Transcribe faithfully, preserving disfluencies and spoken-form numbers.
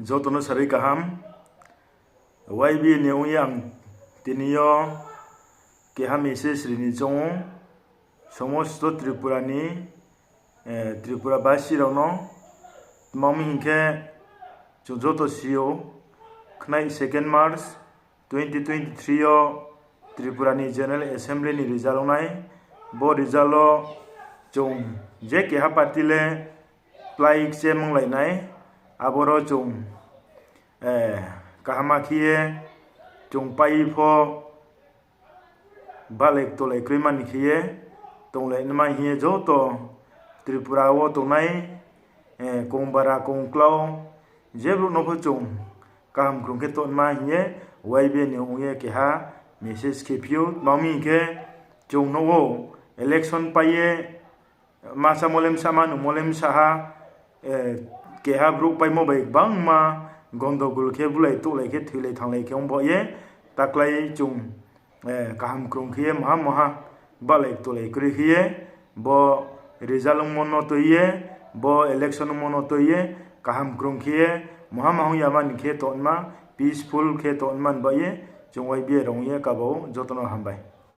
Joto no sarui kaham. Y B A ni ong ye ang tini yo keha message ri ni choung ou. Somosto Tripura ni, Tripura basi rao no. Tma mi hing khe, chung joto si ou, khnai second March twenty twenty-three yo Tripura ni General Assembly ni result ong nai. Bo result wo chung je keha party le plái kchemlai nai, aboro chung kaham khe ye chung pai pho bahlai ktolai kroi mani khe ye tonglai nma hing ye joto Tripura wo tongnai, kongbara kongklau, je brouh no pho chung kaham krung khe tongma hing ye Y B A ni ong ye keha message khe phi ou. Tma mi hing khe, chung no ou election pai ye masa mo le msa ma, nung mo le msa ha, keha brouh paimo bai gbangma gondogol khe bulai touhlai khe thoilai thannglai khe ong baoh ye, taklái chung kaham krung khe ye maha maha bahlai ktolai kroi khe ye, bo result ongmo no tui ye, bo election ongmo no tui ye, kaham krung khe ye, maha maha ong ya mani khe tongma, peaceful khe tongma ni baoh ye, chung Y B A rao ong ye kaba ou. Joto no hambai.